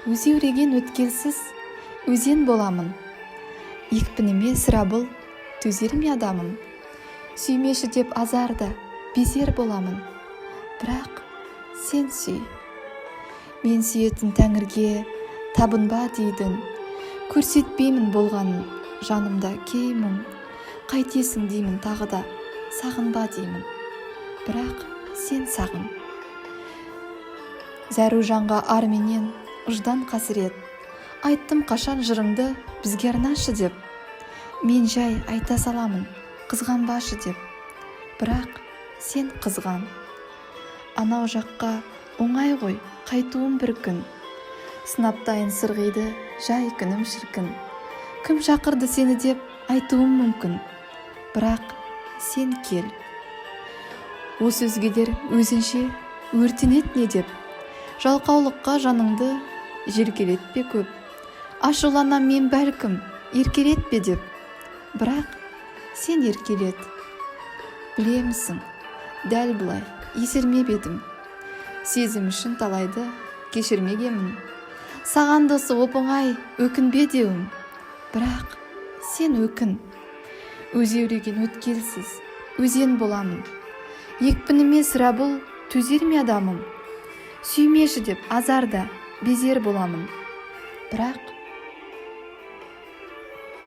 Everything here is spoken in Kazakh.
Өзеуреген өткелсіз өзен боламын. Екпініме сірә бұл төзер ме адамым? Сүймеші деп азар да безер боламын. Бірақ сен сүй. Мен сүйетін тәңірге табынба дейтін. Көрсетпеймін болғанын жанымда кей мұң. Қайтесің деймін тағы да, сағынба деймін. Бірақ сен сағын. Зәру жанға ар менен ұждан қасірет. Айттым қашан жырыңды бізге арнашы деп. Мен жай айта саламын, қызғанбашы деп. Бірақ сен қызған. Анау жаққа оңай ғой қайтуым бір күн. Сынаптайын сырғиды жай күнім шіркін. Кім шақырды сені деп айтуым мүмкін. Бірақ сен кел. Осы өзгелер өзінше өртенет не деп. Жалқаулыққа жаныңды желкелетпе көп. Ашуланам мен бәлкім еркелетпе деп. Бірақ сен еркелет. Білемісің, дәл бұлай есермеп едім. Сезім үшін талайды кешірмегенмін. Саған досы оп-оңай өкінбе деуім. Бірақ сен өкін. Өзеуреген өткелсіз өзен боламын. Екпініме сірә бұл төзер ме адамым? Сүймеші деп азар да безер боламын. Бірақ